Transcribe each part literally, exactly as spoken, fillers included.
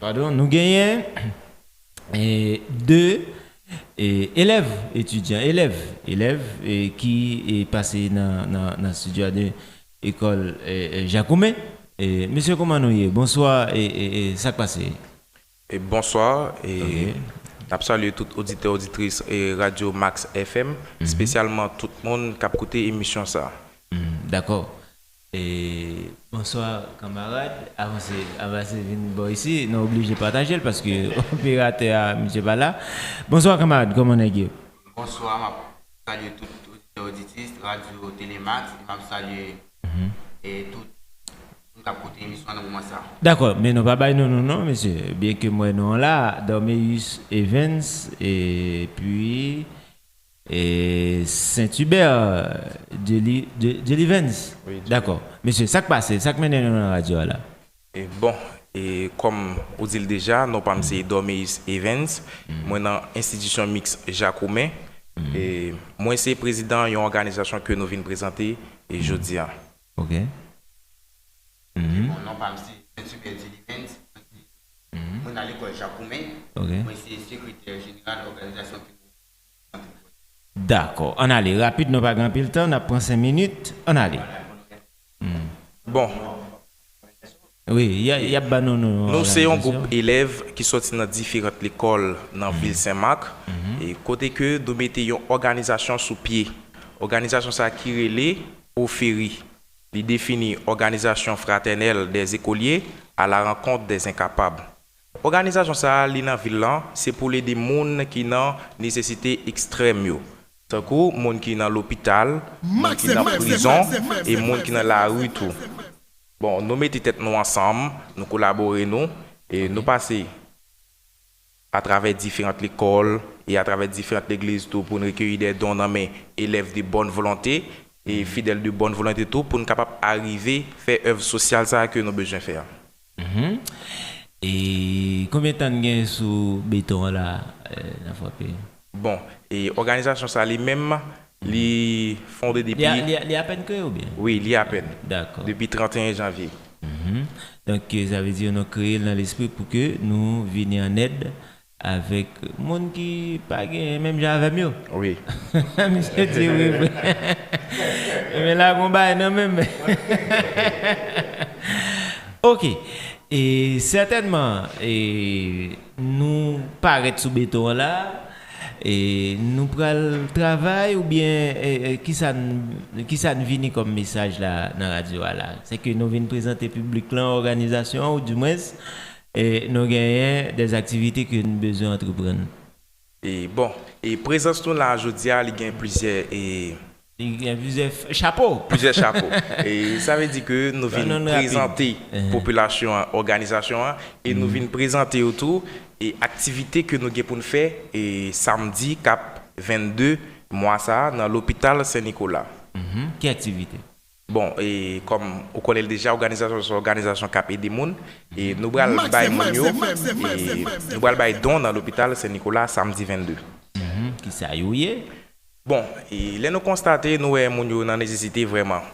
Padon, nou genyen e, de e, elèv, etidyan, elèv, elèv e, ki e, pase nan, nan, nan estidyo a de ekòl e, e, Jakoumen. E, mesye, kòman nou ye? Bonswa, e, e, e, sa k pase? E, bonswa, e, n ap salye tout oditè, oditris e, Radyo Max F M, espesyalman tout moun k ap koute emisyon sa. Hmm, dakò. E, bonswa, kanmarad. Avanse, avanse, vin bò isi. Nou oblije pataje l paske operatè a, misye pa la. Bonswa, kanmarad, kòman nèg yo? Bonswa, m ap salye tout oditè, oditris Radyo Telemax, e m ap salye e, tout moun k ap koute emisyon an nan moman sa. Dakò, men nou pa bay non nou non, mesye. Byenke m wè non an la, Dormeus Evans, epi e, Saint Hubert, Deli-, De-, Delivens. Wi, Delivens. Dakò. Mesye, sa k pase? Sa k mennen nou nan radyo a la? E, bon, e, kòm ou di l deja, non pa m se Dormeus Evans. Mwen nan Enstitisyon Miks Jakoumen. E, mwen se prezidan yon òganizasyon ke nou vin prezante e, jodi a. Ok. Bon, non pa m se Saint Hubert Delivens. Mwen nan lekòl Jakoumen. Ok. Mwen se sekretè jeneral òganizasyon ke nou. Dakò. Ann ale rapid, nou pa gen anpil tan, n ap pran senk minit. Ann ale. Hmm. Bon. Wi, y a, y ap ba nou, nou, nou se yon òganizasyon. Gwoup elèv ki sòti nan diferant lekòl nan vil Sen Mak, e kote ke nou mete yon òganizasyon sou pye. Òganizasyon sa ki rele OFERI. Li defini Organisation Fraternelle des Écoliers à la Rencontre des Incapables. Òganizasyon sa a, li nan vil lan, se pou l ede moun ki nan nesesite ekstrèm yo. Tankou moun ki nan lopital, moun ki nan prizon, e moun ki nan lari tou. Bon, nou mete tèt nou ansanm, nou kolabore nou, e nou pase atravè diferant lekòl e atravè diferant legliz tou pou n rekeyi de don nan men elèv de bòn volonte e fidèl de bòn volonte tou pou n kapab arive fè èv sosyal sa a ke nou bezwen fè a. Mhm. E konbyen tan n gen sou beton an la, eh, nan frape? Bon, e òganizasyon sa li menm, li fonde depi. Li a, li a, li apèn kreye oubyen? Wi, li apèn. Dakò. Depi trannteyen janvye. Mhm. Donk, eh, sa vle di nou kreye l nan lespri pou ke nou vini an èd avèk moun ki pa gen menm jan avè m yo. Wi. Misye di wi, wi. Men la, gon bagay nan menm. Ok. E sètènman, e nou parèt sou beton an la, e nou pral travay oubyen, e, e, kisa n, kisa n vini kòm mesaj la nan radyo a la? Se ke nou vin prezante piblik lan, òganizasyon an, oudimwens, e nou genyen dè aktivite ke n bezwen antreprann. E, bon, e prezans nou la jodi a, li gen plizyè, e, li gen plizyè f-, chapo. Plizyè chapo. E sa vle di ke nou vin prezante popilasyon an, òganizasyon an, e nou vin prezante yo tou, e aktivite ke nou gen pou n fè, e samdi k ap vennde mwa sa a nan lopital Sen Nikola. Mhm. Ki aktivite? Bon, e kòm ou konnen l deja, òganizasyon se yon òganizasyon k ap ede moun. E nou pral bay moun yo, e nou pral bay don nan lopital Sen Nikola samdi vennde. Mhm. Kisa yo ye? Bon, e lè nou konstate, nou wè moun yo nan nesesite vrèman.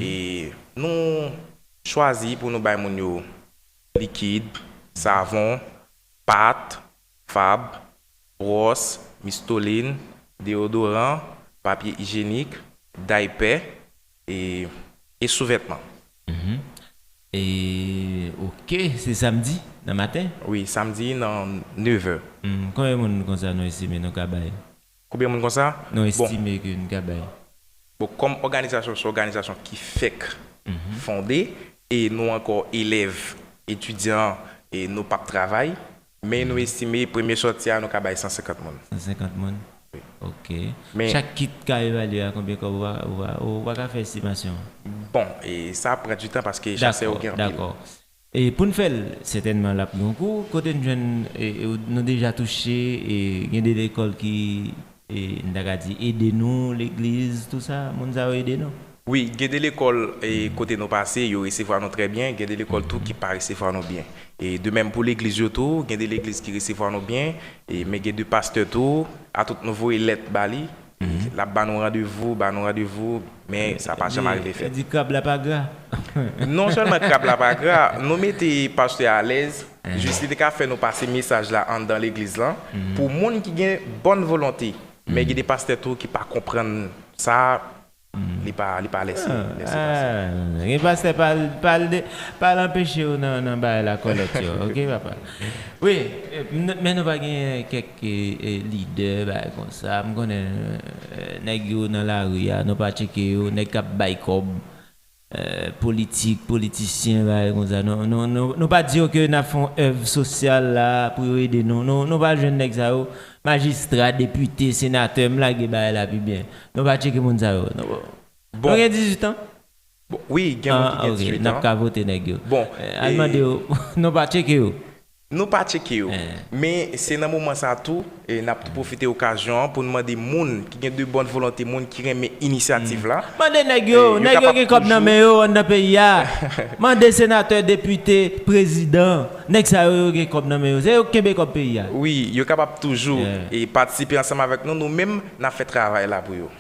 E nou chwazi pou nou bay moun yo likid, savon, pat, fab, bwòs, mistolin, deyodoran, papye ijyenik, daypè, e, e souvètman. Mhm. E, ok, se samdi nan maten? Wi, samdi nan nevè. Hmm, konbyen moun konsa nou estime nou ka bay? Konbyen moun konsa? Nou estime ke n ka bay. Bon, kòm òganizasyon, se yon òganizasyon ki fèk fonde, e nou ankò elèv, etidyan, e nou p ap travay, men nou estime premye sòti a, nou ka bay san senkant moun. San senkant moun? Wi. Ok. Men chak kit ka evalye a konbyen kòb ou pa, ou pa, ou pa ka fè estimasyon? Bon, e sa pran du tan paske chak sè yo gen anpil. Dakò, dakò. E pou n fè l, sètènman, l ap gen yon kou. Kote n jwenn, e, e, nou deja touche, e, gen de lekòl ki, e, n ta ka di, ede nou, legliz, tou sa, moun sa yo ede nou? Wi, gen de lekòl, e, kote nou pase, yo resevwa nou trè byen, gen de lekòl tou ki pa resevwa nou byen. E de menm pou legliz yo tou, gen de legliz ki resevwa nou byen, e, men gen de pastè tou, a tout nou voye lèt ba li, L ap ba nou randevou, ba nou randevou, men sa pa janm arive fèt. Di krab la pa gra. Non sèlman krab la pa gra, nou mete pastè alèz, jis li te ka fè nou pase mesaj la anndan legliz lan, pou moun ki gen bòn volonte. Men gen de pastè tou ki pa konprann sa, li pa, li pa lèse, lèse pase. Gen pastè pa, pa, pa anpeche yo nan, nan bagay la kòlèt yo, ok papa? Wi, men nou pa gen kèk lidè, bagay konsa. M konnen nèg yo nan lari a, nou pa tcheke yo, nèg k ap bay kòb, politik, politisyen, bagay konsa. Nou, nou, nou, nou pa di yo ke n ap fè yon èv sosyal la pou yo ede nou. Nou, nou pa jwenn nèg sa yo. Majistra, depite, senatè, m lage bagay la pi byen. Nou pa tcheke moun sa yo. Nou, nou gen dizuit an? Bon, wi, gen moun ki gen dizuit an. N ap ka vote nèg yo. Bon, al mande yo, nou pa tcheke yo. Nou pa tcheke yo. Men se nan moman sa tou, n ap tou pwofite okazyon an pou n mande moun ki gen de bòn volonte, moun ki renmen inisyativ la. Mande nèg yo, nèg yo gen kòb nan men yo anndan peyi a. Mande senatè, depite, prezidan, nèg sa yo, yo gen kòb nan men yo. Se yo k kenbe kòb peyi a. Wi, yo kapab toujou patisipe ansanm avèk nou. Nou menm, n ap fè travay la pou yo.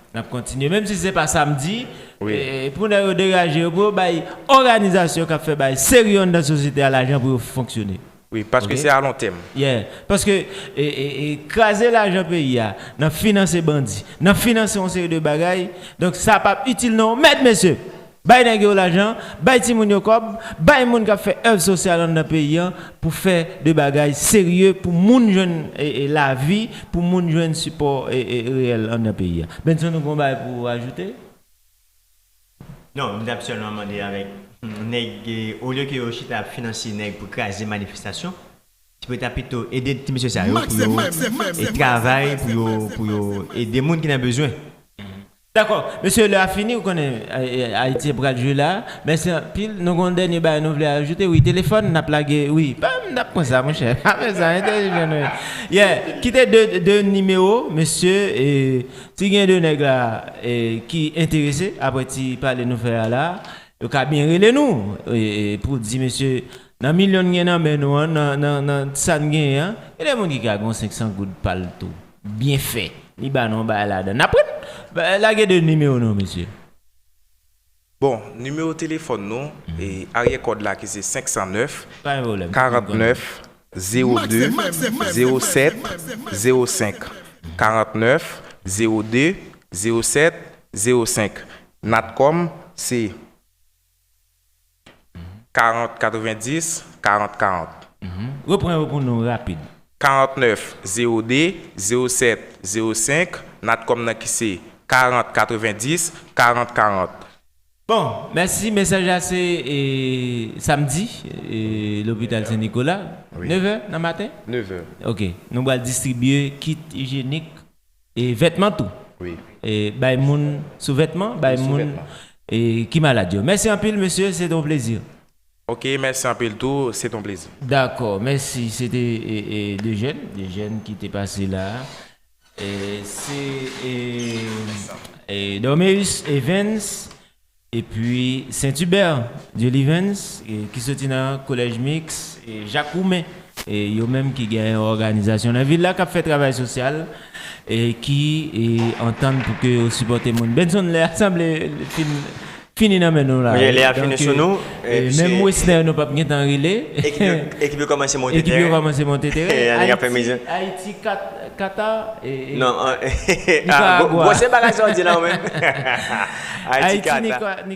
N ap kontinye, menm si se pa samdi, pou nèg yo degaje yo, pou yo bay òganizasyon k ap fè bagay serye anndan sosyete a lajan pou yo fonksyone. Wi, paske se alontèm. Yeah, paske kraze lajan peyi a nan finanse bandi, nan finanse yon seri de bagay, donk sa p ap itil nan yon mèd, mesye. Bay nèg yo lajan, bay timoun yo kòb, bay moun k ap fè èv sosyal anndan peyi an pou fè de bagay serye, pou moun jwenn lavi, pou moun jwenn sipò reyèl anndan peyi a. Benson, ou gen yon bagay pou w ajoute? Non, m t ap sèlman mande avèk nèg, olye ke yo chita ap finanse nèg pou kraze manifestasyon, ti pou yo ta pito ede ti mesye sa yo pou yo travay, pou yo, pou yo ede moun ki nan bezwen. Dakò. Mesye, lè a fini, ou konnen Ayiti pral jwe la. Mèsi anpil. Nou gen yon dènye bagay nou vle ajoute? Wi, telefòn, n ap lage. Wi, pa m t ap konsa, monchè. Pa fè sa, entèlijan nou ye. Yeah, kite de, de nimewo, mesye, e, si gen de nèg la e, ki enterese, apre ti pale nou fè a la, yo ka byen rele nou, e, e, pou di, mesye, nan milyon n gen nan men nou an, nan, nan, nan sa n genyen an, gen de moun ki ka gen yon senk san goud pa l tou. Byen fè. Li ba nou yon bagay ladan. N ap pran, lage de nimewo nou, mesye. Bon, nimewo telefòn nou, e, aryè kòd la ki se senk san nèf, karant nèf, zewo de, zewo sèt, zewo senk. Karant nèf, zewo de, zewo sèt, zewo senk. Natcom, se karant katrevendis, karant karant. Repran yo pou nou rapid. Karant nèf, zewo de, zewo sèt, zewo senk, Natcom nan ki se karant katrevendis, karant karant. Bon, mèsi. Mesaj la se, e, samdi, e, lopital Sen Nikola, nevè nan maten? Nevè. Ok. Nou pral distribye kit ijyenik e vètman tou. Wi. E bay moun sou vètman, bay moun e ki malad yo. Mèsi anpil, mesye, se te yon plezi. Ok, mèsi anpil tou, se te yon plezi. Dakò, mèsi. Se te e, e, de jèn, de jèn ki te pase la. E, se e, e, Dormeus Evans epi Saint Hubert Dielivens, e, ki soti nan Kolèj Miks e Jacques Roumain. E yo menm ki gen yon òganizasyon nan vil la k ap fè travay sosyal e ki e, antann pou ke yo sipòte moun. Benson, lè a sanble fin, fini nan men nou la. Wi, lè a fini sou nou. E, menm Wesner, nou p ap gentan rele. Ekip yo kòmanse monte teren. Ekip yo kòmanse monte teren. Ayiti, Ayiti Kata. Non, Nikaragwa. Gwosè bagay sa w di la, ou menm. Ayiti Kata.